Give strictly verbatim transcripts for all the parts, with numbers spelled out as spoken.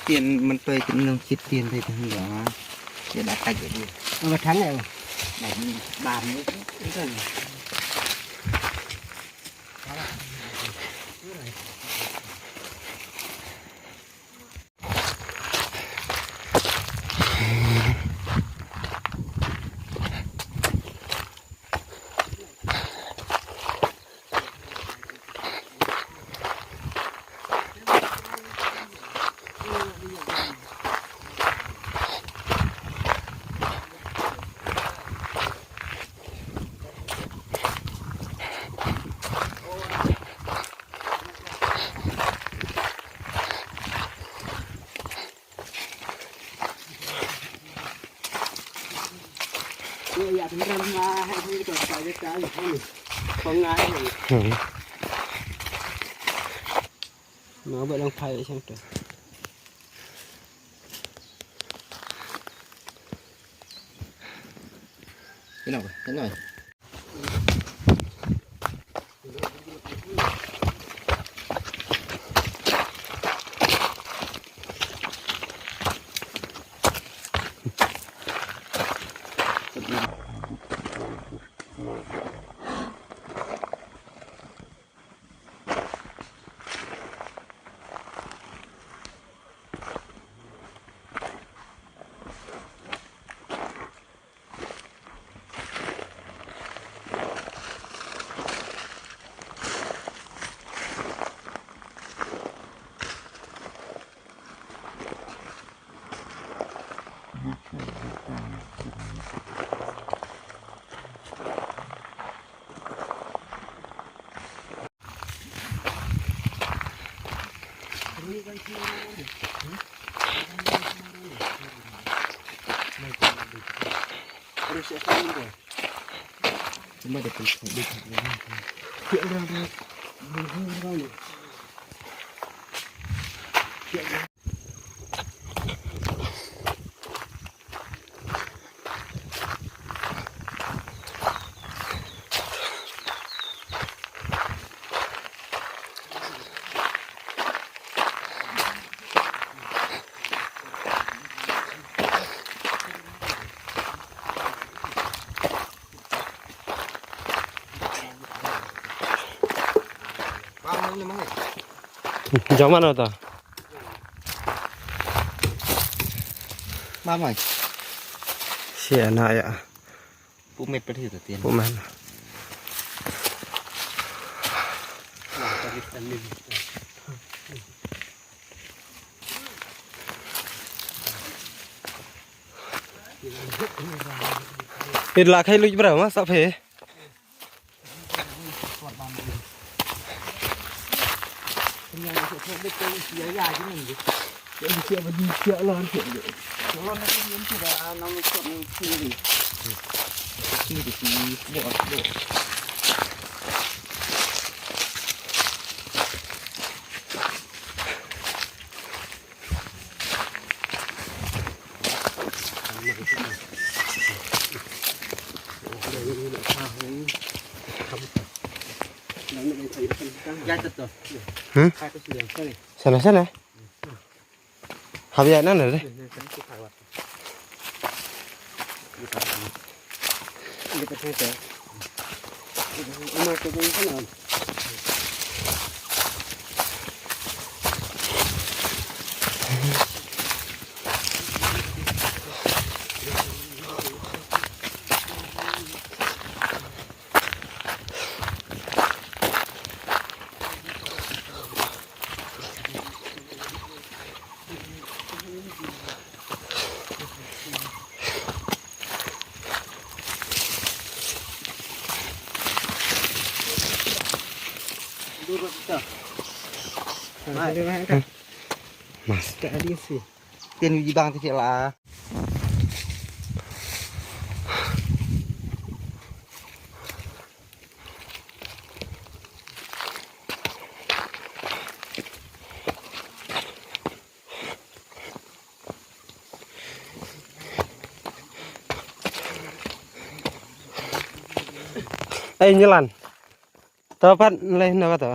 Tien man toi kin nong chit tien dei tang jong. Ïa da ka jong. Ba thang ïa. Ba ni ba ni. Jong mano ta? Mamai. Sia na ya. Pumet pati tu tin. Pumet. It la khai luj bra ma sa phe. Hmm? Sana, sana. Hab ïa nan re. Mas. Tin wi bang ti la. Ai nyelan. To pat leh na ka to.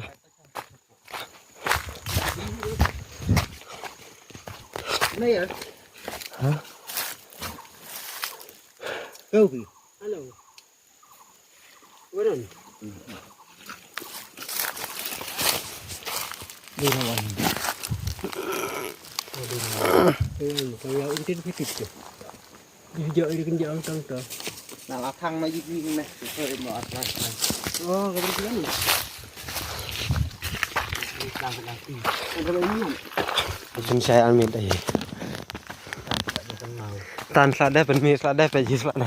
Naya. Ha? Kau pi. Hello. Waran. Di na wan. Di na wan. Kau yang kau yang intin fitit tu. Di jauh di kenjang tang tu. Na la thang ma yik yik meh. Kau mau atlas. Oh, kau ni. Tang lati. Kau ni. Bukan saya ambil tadi. Tan slat deh, pynmih slat deh, pynjih slat deh.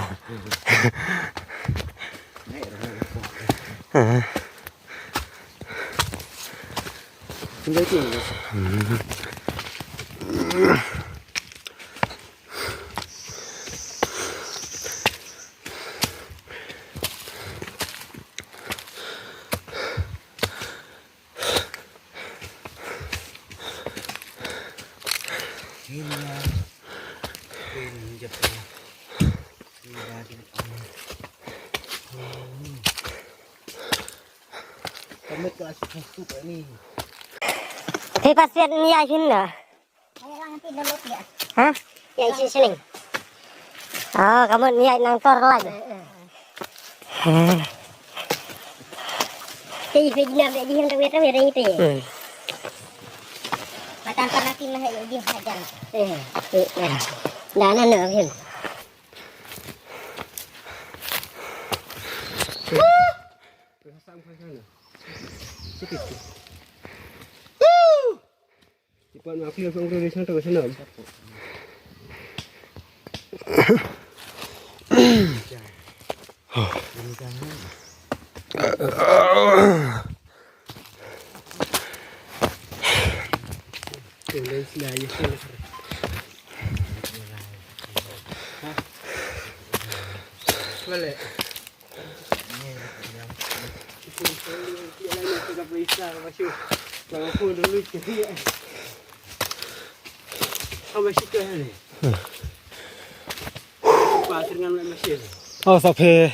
Phi pas siat ïa shin na. Ha? Ïa shin shin. Ah, kamu ïa nang tor lagi. Te i pe jina be jihim te weta weta i pe. Hmm. Matan tan atin mah ïa jihim hajan. Eh, eh, eh. Dah na na jihim. Cepat nak clear pun kena sana tu sana. Balik. Oh, sa phe.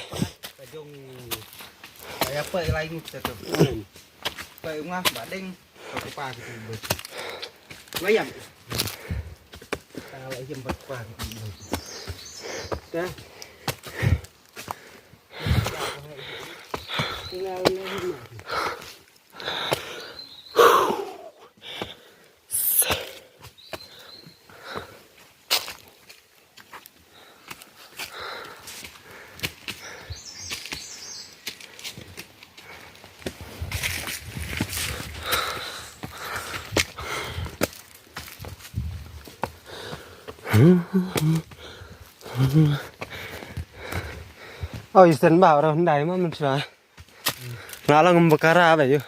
Oh, isten ba ora ndai ma men swa. Nga lang bakara ba yu.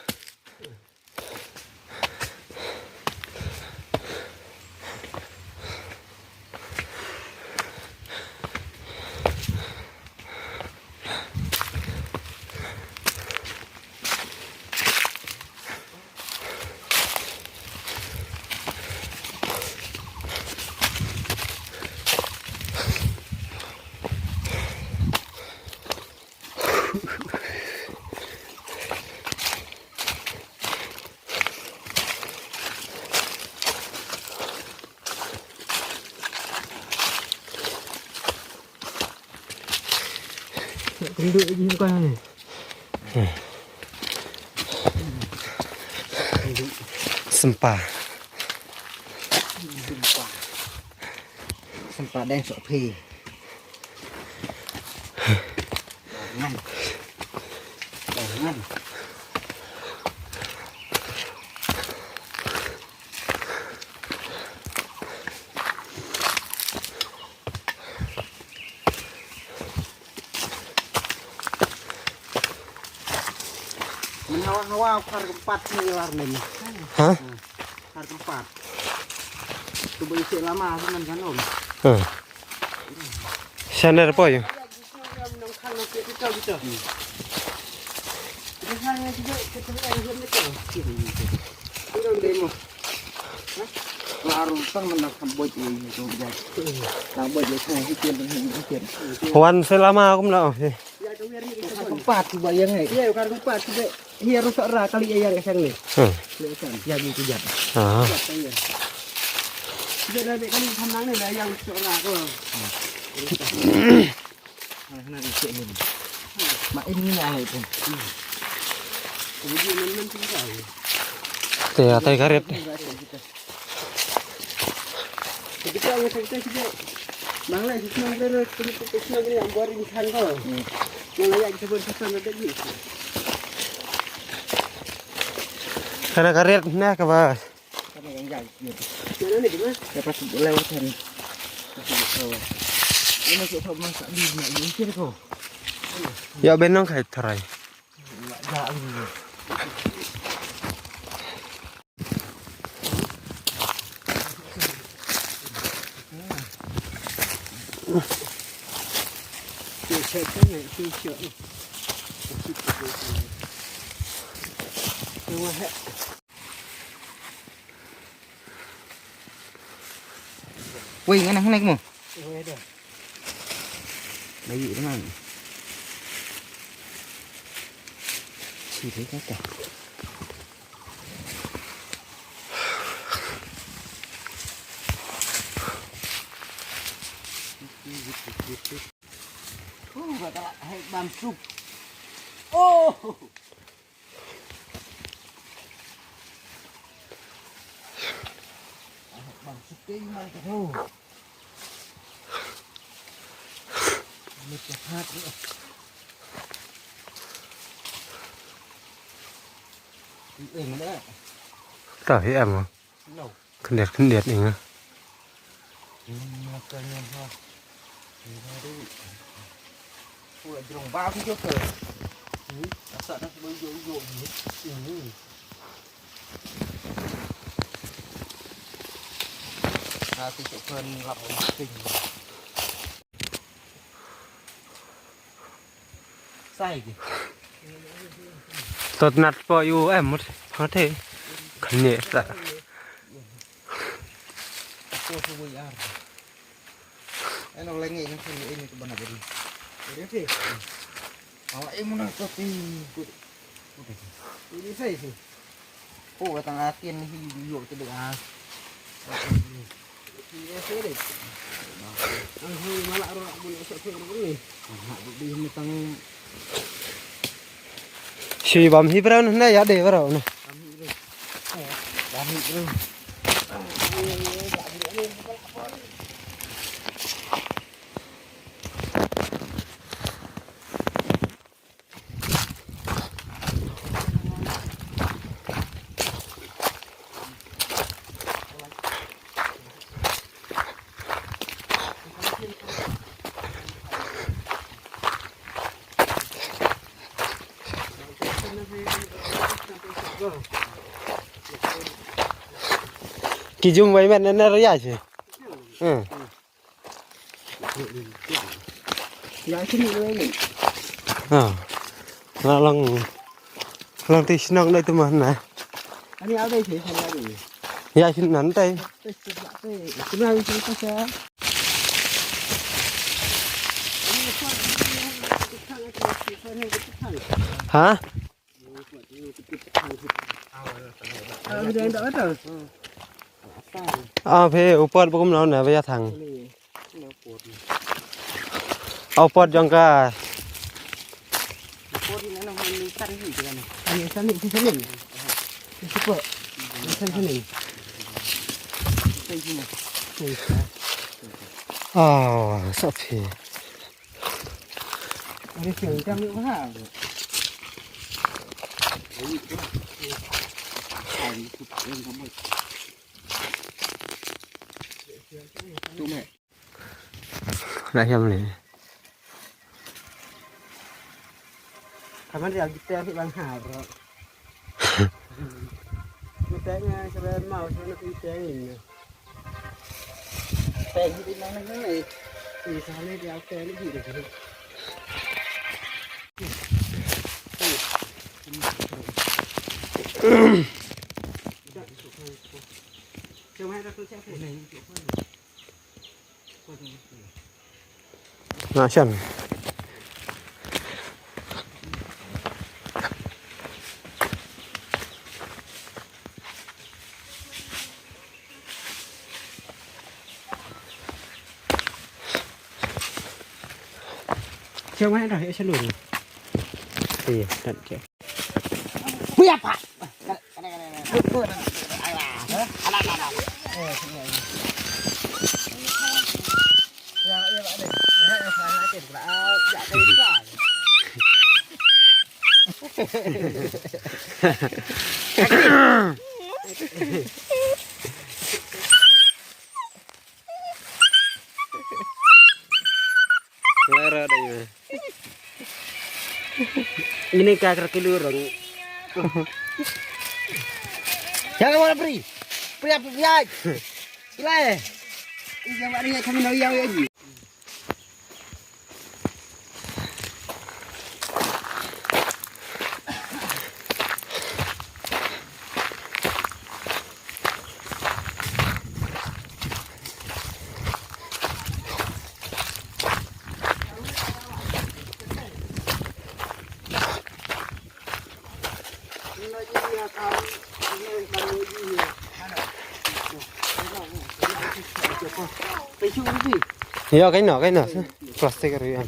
Sempa. Sempa. Sempa deng sok phi. Ngan. Ngan. Menhawa-hawa kar keempat ni lar ni. Hah? Kar keempat. Coba isi lama teman kan om. Hah. Sana apa ya? Wan selama aku mlah. Pat tu ba yang ai. Iya, kan rupa tu dek. Iya, rusak ra kali iya yang sang ni. Hmm. Iya kan. Yang itu jat. Ah. Pat tu iya. Dia dah dek kali sama ni dah yang rusak ra tu. Nah, nah, itu ni. Mak ini ni ai tu. Jadi mana tu kau? Te atai karet. Kita kita kita. Bang lai kita kita kita kita kita yang buat ini kan kau. Yang layak kita buat sesuatu nanti ni. Kana karet na ka ba. Kana yang jai. Mana ni cuma? Ya pas lewat kan. Ini masuk ke rumah tak di nak ini kau. Ya benang kai terai. Wei, ngan nang nang mo. Lagi teman. Sini kata. Oh, kata hai bam sup. Oh. Bang, suka iman tu. Ini jahat ni. Eh, mana? Tahu ya, Mang. No. Kendir-kendir ni, ha. Ini makannya, ha. Ini baru. Pula jerung babi juga. Hmm? Asal dah sebab hijau-hijau ni. Hmm. Nanti tu kan lap penting. Sai ke? Tot nat po yu em mut. Ha te. Kane ta. Aku tu wei ar. Eno lengi kan sini ini tu bana beri. Ini sih. Awak imun aku ti. Ini sai sih. Ko ka tang atin hi yu te de a. Hi ya se de. Ang hu mala ro bu ne se ke ro ni. Ha bu di ni tang. Si bam hi bra na ya de bra na. Bam hi bra. Bam hi bra. Ki jung bai met na na ria che. Hmm. Ya sini dulu ni. Ha. Na lang lang ti sinang dai tu mana. Ani ada sih sama ni. Ya sini nanti. Sini sini sini. Ha? Ah, phe u pot ba kum nau na ba ïa thang. Au pot jong ka. Ah, sa phe. Na hiam le. Kaman dia kita ni bang ha bro. Kita nya seben mau seben kita ni. Teng di mana ni? Di sana dia teng di sini. Na shan. Jangan dah, ya selalu. Iya, dan cek. Lera dai ma. Ini ka kra kilu rong. Jangan mau beri. Beri apa biar? Gila. Ini jangan ada yang kami nak yang lagi. Ïa, kaei noh, kaei noh. Plastik ruh ïa.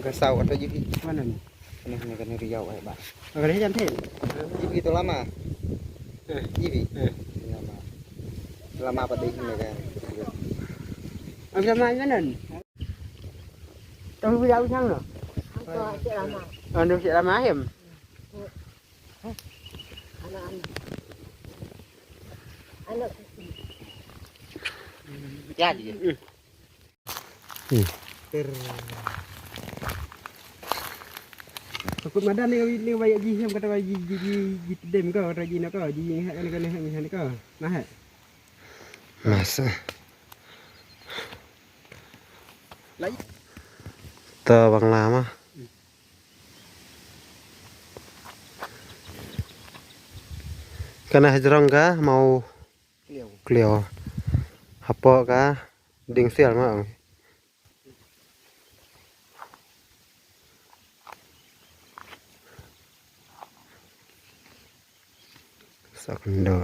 Ka saw kata jibi. Mana ni? Ni, ni kane riaw ai ba. Agak dah jantai. Jibi tu lama. Eh, jibi. Eh. Lama. Lama pada ini kan. Agak lama mana ni? Tahu dia usang lah. Anu si lama hem. Ya dia. Hmm. Takut madan ni, ni wai ji hem kata wai ji ji ji ji tedem ko, kata ji na ko, ji ji ha ni ko, ni ha ni ko. Nah. Masa. Lai. Ta bang lama. Kana hajrong ka mau kliaw. Kliaw. Hapoh ka ding sial ma. Sa kendo.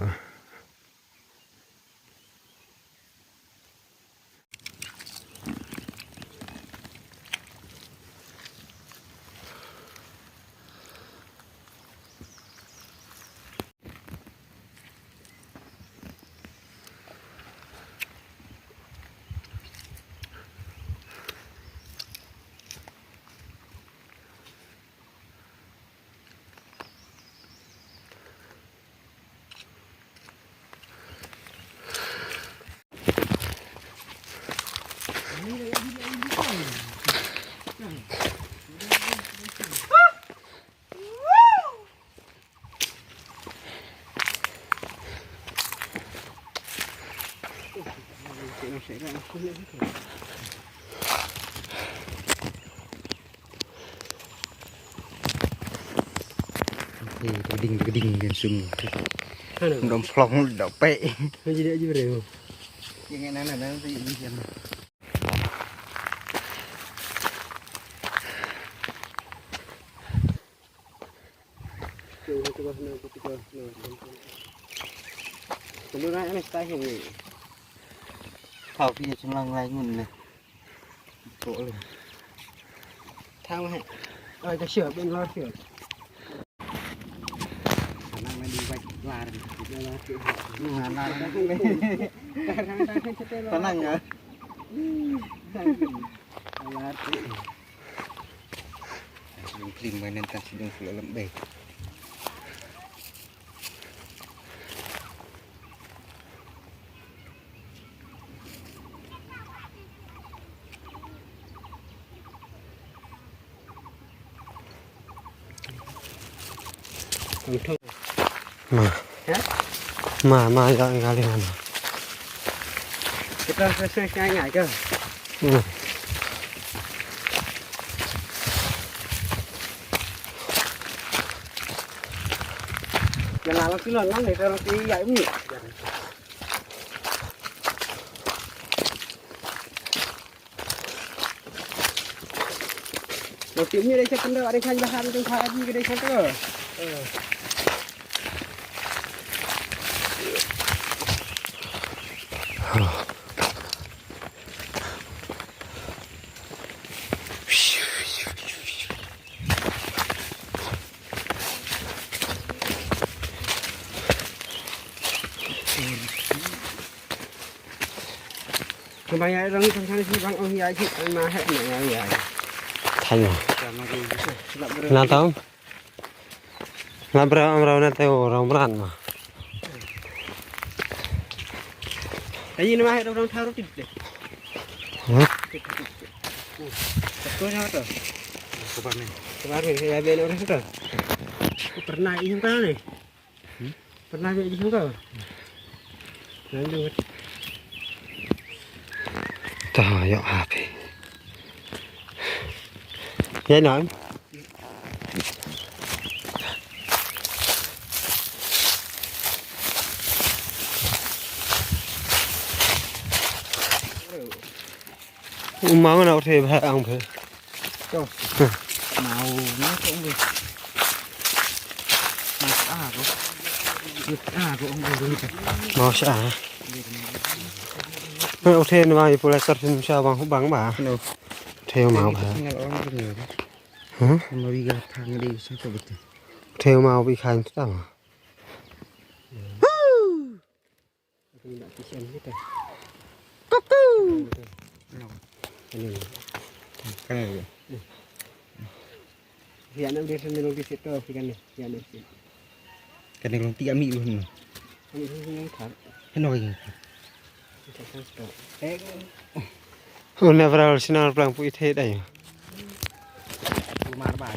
Ding ding ding sum. Halo. Dom slong da pe. Haji dah haji breu. Yang nana nana tu yang. Tao phi chim lang lai ngun le. Ko le. Thang he. Oi ka sio ben lor sio. Nang na di bai lar. Nang lar. Tanang ya. Lar. Sdang klim mai nen ta sdang sula lem be. Ma. Ha? Ma, ma, ya, ya, ya, ma. Kita selesai ngai ngai ke? Hmm. Ïa la la sila nang ne, terus ti ïa ini. Lo ti ini dei satu dah, ada kan bahan tu kan, ada kan tu. Ka bang ïa rong tang tang shi bang ong ïa shi ma he ma ïa ïa. Tang. Na tau. Na bra am rau na teu rong bran ma. Ka yin ma he rong tang roti de. Hah? Ko na to. Ko ba ni. Ko ba ni ya be no to. Pernah yin ka ni. Pernah ïoh jingkau? Nang dong. Ta ïoh ha phi. Ïa nang. U ma nga na u the bha ang phe. To. Mau na ko ong. Mas ah ko. Ah ko ong. Mau sha. Nga u the na ma i pula sar sin sha bang bang ba. No. The mau bha. Singal ong ni. Huh? Mau i ga thang di sa ko betul. The mau bi khan ta ma. Kuku. Ïa nang dei shen nong di sito, ïa nang. Kane long ti ami lu no. Ami lu nang thar. Heno ka nang thar. Ka thar sto. Eh. Oh, never al sinar plang pu ithe dai. Mar ba.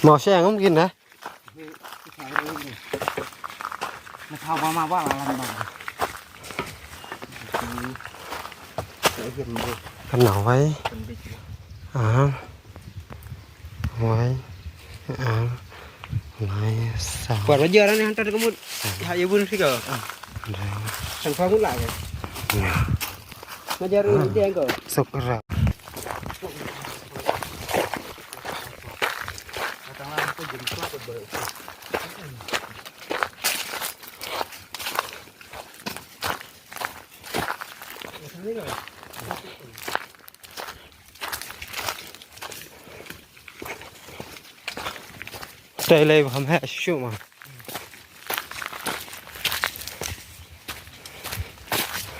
Mo se ngam kin da. Kan nau wai. Ah. Wai. Ah. Nai sa. Kuat bajar ni hantar ke mut. Ha ya bun sih kau. Sang pha mut lah ke. Ya. Ngajar ni dia kau. Sukra. Te lei ba kham heh shuh ma.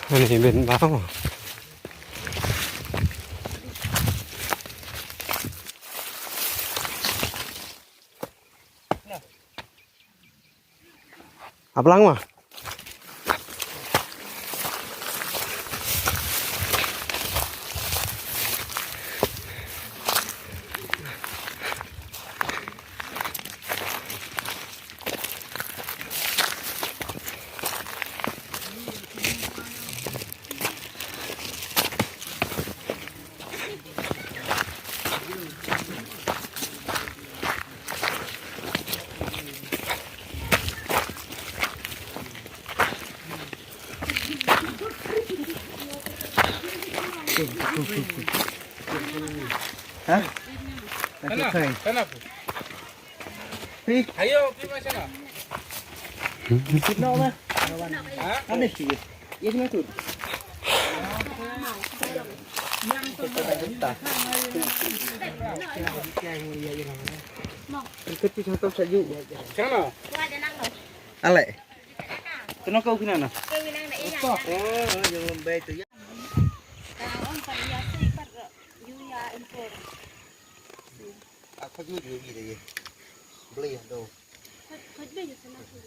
Ani ben ba ma. Aplang ma. Ha? Sana, sana po. Pi? Ayo, pi ma sana. Ikut no ma. Ha? Ane sih. Iya sih masuk. Ikut pi satu saja. Sana. Ale. Kano kau kina na? Kau bilang nak iya. Oh, oh, jangan baik tu ya. Kau orang kan iya sih, kan, you ya impor. Aku juga gitu ya. Beli ya tu. Kau, kau beli sana tu.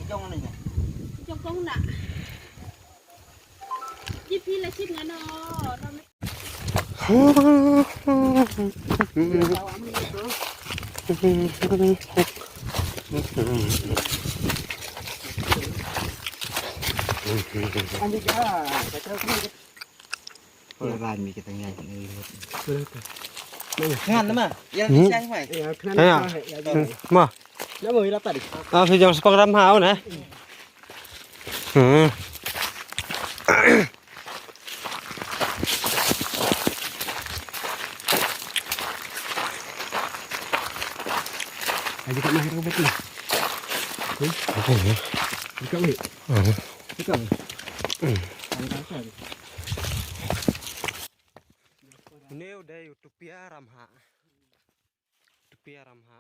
Jong ano nya? Jong kong na. Di phi la shit ngano. Ngan nama? Yang siang mai. Ya. Ma. Ah, phi jong spang ram hau na. Hmm. Aji kat mahir kat ni. Hmm? Apa ni? Dekat ni. Hmm. Dekat ni. Hmm. Ada apa ni? Ni udah utopia ramha. Utopia ramha.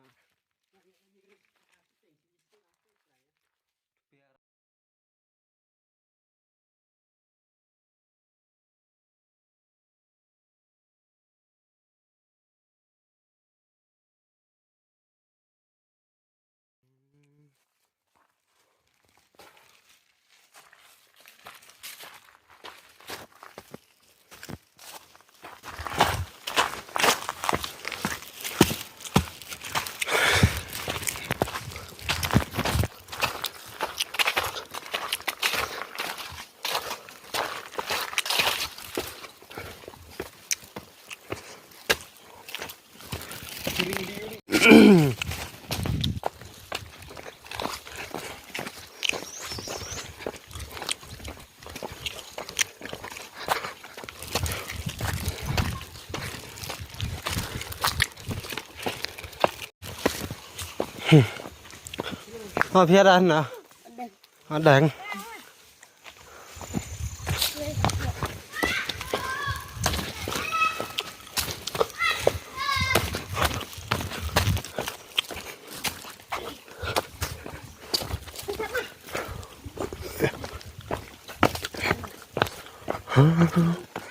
Apa phi ïa na? Adang.